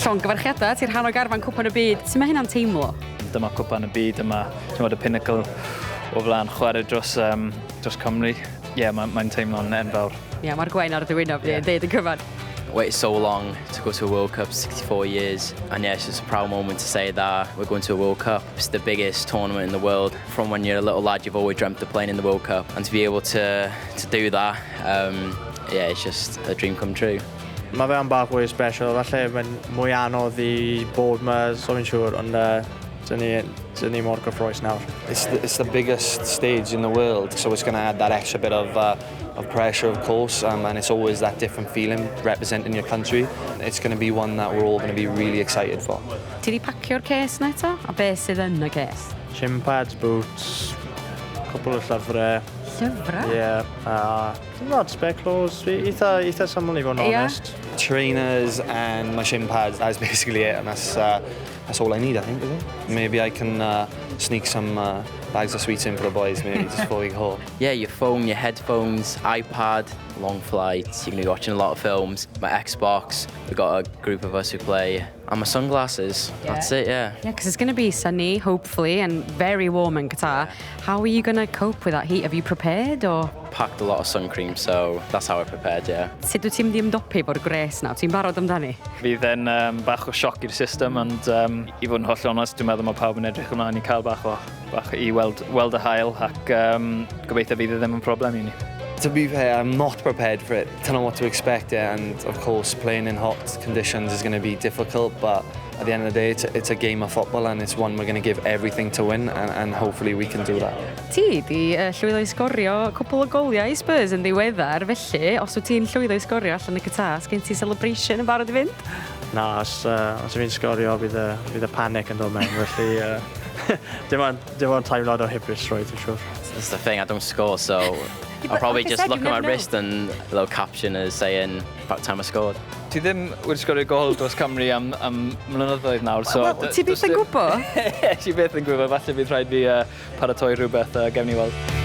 Llongyfarchiadau, ti'n rhan o garfan Cwpan y Byd. Sut mae hynna'n teimlo? Dyma Cwpan y Byd, dyma ti'n y pinnacle o flaen chwarae dros Cymru. Ie, yeah, mae'n mae teimlo'n enfawr. Ie, yeah, mae'r gwen ar dy wyneb di, yeah, yn deud y cyfan. Waited so long to go to a World Cup, 64 years, and yeah, it's just a proud moment to say that we're going to a World Cup. It's the biggest tournament in the world. From when you're a little lad, you've always dreamt of playing in the World Cup, and to be able to do that, yeah, it's just a dream come true. Mae fe am bach fwy special, falle mae'n mwy anodd i bod yma, so fi'n siŵr, ond dyn ni mor gyffrous nawr. It's the biggest stage in the world, so it's going to add that extra bit of pressure, of course, and it's always that different feeling representing your country. It's going to be one that we're all going to be really excited for. Ti di pacio'r ces na eto? A beth sydd yn y ces? Shin pads, boots, cwpl o llyfrau. Llyfrau? Ie, yeah, a not spare clothes, eitha syml i fod yn honest. Trainers and my shin pads, that's basically it, and that's all I need, I think, is it? Maybe I can sneak some bags of sweets in for the boys, maybe, just before we go. Yeah, your phone, your headphones, iPad, long flights, you're going to be watching a lot of films. My Xbox, we've got a group of us who play, and my sunglasses. That's it, yeah. Yeah, because it's going to be sunny, hopefully, and very warm in Qatar. How are you going to cope with that heat? Have you prepared, or? Packed a lot of sun cream, so that's how I prepared, yeah. Sut wyt ti'n mynd i ymdopi efo'r gwres nawr? Ti'n barod amdani? Fydd e'n bach o sioc i'r system, ond i fod yn holl onest, dwi'n meddwl mae pawb yn edrych ymlaen i cael bach i weld y haul ac gobeithio fydd e ddim yn problem i ni. To be fair, I'm not prepared for it. Don't know what to expect yet, and of course, playing in hot conditions is going to be difficult, but at the end of the day, it's a game of football and it's one we're going to give everything to win, and hopefully we can do that. Ti di llwyddo i sgorio cwpl o goliau i Spurs yn ddiweddar, felly os wyt ti'n llwyddo i sgorio allan y Qatar, sgen ti celebration yn barod i fynd? Na, os fi'n sgorio, bydd y panic yn dod mewn, felly dim ond teimlad o hapusrwydd, fi'n siŵr. That's the thing, I don't score, so I'll probably like I just said, look you at my never know. wrist and a little caption is saying, "About time I scored." Ti ddim wedi sgorio gol dros Cymru am mlynyddoedd nawr, so Wel, ti byth yn gwybod? Ti byth yn gwybod, falle bydd rhaid fi paratoi rhywbeth, gewn ni weld.